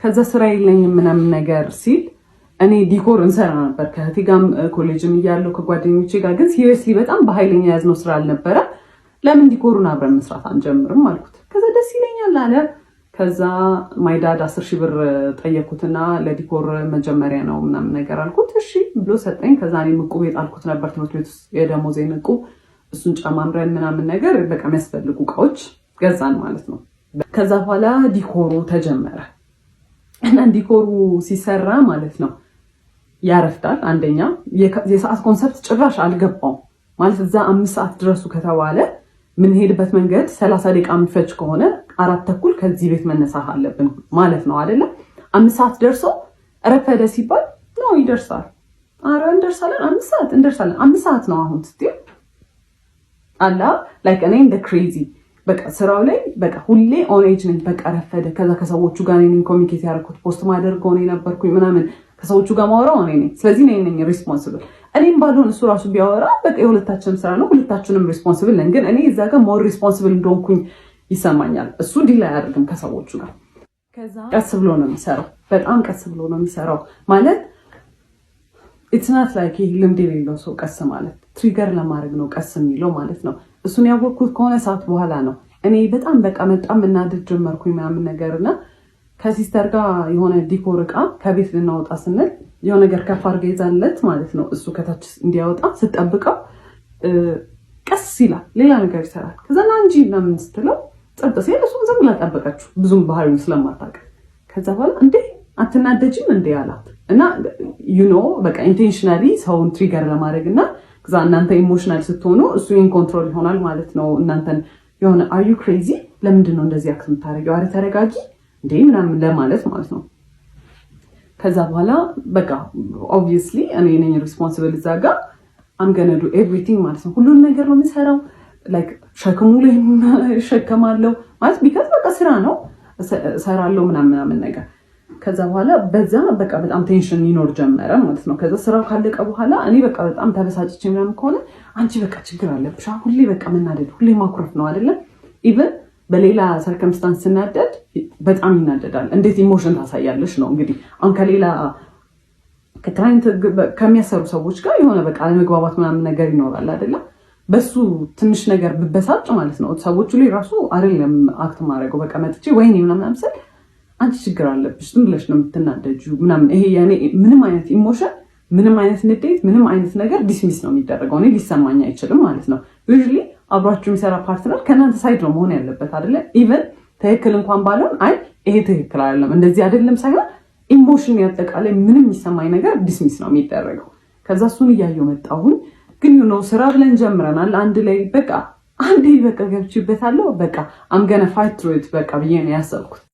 ከዛ ስራ የለኝም ምናምን ነገር ሲል እኔ decor እንሰራ ነበር ከእህቴ ጋርም ኮሌጅም እያለሁ ከጓደኞቼ ጋር፣ ግን seriously በጣም በኃይለኛ የያዝነው ስራ አልነበረ። ለምን decor ኡን አብረን መስራት አንጀምርም አልኩት። ከዛ ደስ ይለኛል አለ። ከዛ my dad 10,000 ብር ጠየኩትና ለ decor መጀመሪያ ነው ምናምን ነገር አልኩት። እሺ ብሎ ሰጠኝ። ከዛ እኔም ዕቁብ የጣልኩት ነበር ትምህርት ቤት ውስጥ የደሞዜን ዕቁብ፣ እሱን ጨማምረን ምናምን ነገር በቃ የሚያስፈልጉ እቃዎች ገዛን ማለት ነው። ከዛ በኋላ decor ኡ ተጀመረ እና decor ኡ ሲሰራ ማለት ነው ያረፍዳል። አንደኛ የሰዓት concept ጭራሽ አልገባውም። ማለት እዛ 5 ሰዓት ድረሱ ከተባለ የምንሄድበት መንገድ 30 ደቂቃ የሚፈጅ ከሆነ 4:30 ከዚህ ቤት መነሳት አለብን ማለት ነው አይደለም? 5 ሰዓት ደርሶ ረፈደ ሲባል ነው ይደርሳል። አረ እንደርሳለን፣ 5 ሰዓት እንደርሳለን። 5 ሰዓት ነው አሁን ስትይው አላ like እኔ እንደ crazy በቃ ስራው ላይ በቃ ሁሌ on edge ነኝ። በቃ ረፈደ። ከዛ ከሰዎቹ ጋር እኔ ነኝ communicate ያደረኩት፣ post ማደርገው እኔ ነበርኩኝ ምናምን፣ ከሰዎቹ ጋር ማወራው እኔ ነኝ። ስለዚህ እኔ ነኝ responsible። እኔም ባልሆን እሱ ራሱ ቢያወራ በቃ የሁለታችንም ስራ ነው፣ ሁለታችንም responsible ነን። ግን እኔ እዛ ጋር more responsible እንደሆንኩኝ ይሰማኛል። እሱ deal አያደርግም ከሰዎቹ ጋር። ከዛ ቀስ ብሎ ነው የሚሰራው፣ በጣም ቀስ ብሎ ነው የሚሰራው። ማለት it's not like ይህ ልምድ የሌለው ሰው ቀስ ማለት፣ trigger ለማድረግ ነው ቀስ የሚለው ማለት ነው። እሱን ያወቅኩት ከሆነ ሰዓት በኋላ ነው። እኔ በጣም በቃ በጣም መናደድ ጀመርኩኝ ምናምን ነገር እና ከ sister ጋር የሆነ decor እቃ ከቤት ልናወጣ ስንል የሆነ ነገር ከፍ አድርጋ ይዛለት ማለት ነው። እሱ ከታች እንዲያወጣ ስጠብቀው ቀስ ይላል፣ ሌላ ነገር ይሰራል። ከዛ ና እንጂ ምናምን ስትለው ጸጥ ሲል እሱም ዝም ብላ ጠበቀችው፣ ብዙም ባህሪውን ስለማታውቅ። ከዛ በኋላ እንዴ አትናደጅም እንዴ አላት። እና በቃ intentionally ሰውን trigger ለማድረግ እና ከዛ እናንተ emotional ስትሆኑ እሱ in control ይሆናል ማለት ነው። እናንተን የሆነ are you crazy፣ ለምንድን ነው እንደዚህ act የምታደርጊው? አረ ተረጋጊ እንዴ ምናምን ለማለት ማለት ነው። ከዛ በኋላ በቃ obviously እኔ ነኝ responsible እዛ ጋር፣ I'm gonna do everything ማለት ነው። ሁሉን ነገር ነው የምሰራው። Like ሸክሙ ላይ እሸከማለሁ ማለት because በቃ ስራ ነው፣ እሰራለሁ ምናምን ምናምን ነገር። ከዛ በኋላ በዛ በቃ በጣም tension ይኖር ጀመረ ማለት ነው። ከዛ ስራው ካለቀ በኋላ እኔ በቃ በጣም ተበሳጭቼ ምናምን ከሆነ አንቺ በቃ ችግር አለብሽ፣ ሁሌ በቃ መናደድ፣ ሁሌ ማኩረፍ ነው አይደለም? Even በሌላ circumstance ስናደድ በጣም ይናደዳል። እንዴት emotion ታሳያለሽ ነው እንግዲህ። አሁን ከሌላ ከ client ከሚያሰሩ ሰዎች ጋር የሆነ በቃ አለመግባባት ምናምን ነገር ይኖራል አይደለም? በሱ ትንሽ ነገር ብበሳጭ ማለት ነው ሰዎቹ ላይ ራሱ አይደለም act ማድረገው፣ በቃ መጥቼ ወይኔ ምናምን ስል አንቺ ችግር አለብሽ፣ ዝም ብለሽ ነው የምትናደጂው ምናምን። ይሄ የኔ ምንም አይነት emotion፣ ምንም አይነት ንዴት፣ ምንም አይነት ነገር dismiss ነው የሚደረገው። እኔ ሊሰማኝ አይችልም ማለት ነው። Usually አብሯችሁ የሚሰራ partner ከእናንተ side ነው መሆን ያለበት አይደለ? Even ትክክል እንኳን ባልሆን አይ ይሄ ትክክል አይደለም እንደዚህ አይደለም ሳይሆን emotion ያጠቃላይ ምንም የሚሰማኝ ነገር dismiss ነው የሚደረገው። ከዛ እሱን እያየሁ መጣሁኝ። ግን ስራ ብለን ጀምረናል አንድ ላይ፣ በቃ አንዴ በቃ ገብቼበታለሁ። በቃ I'm gonna fight through it በቃ ብዬ ነው ያሰብኩት።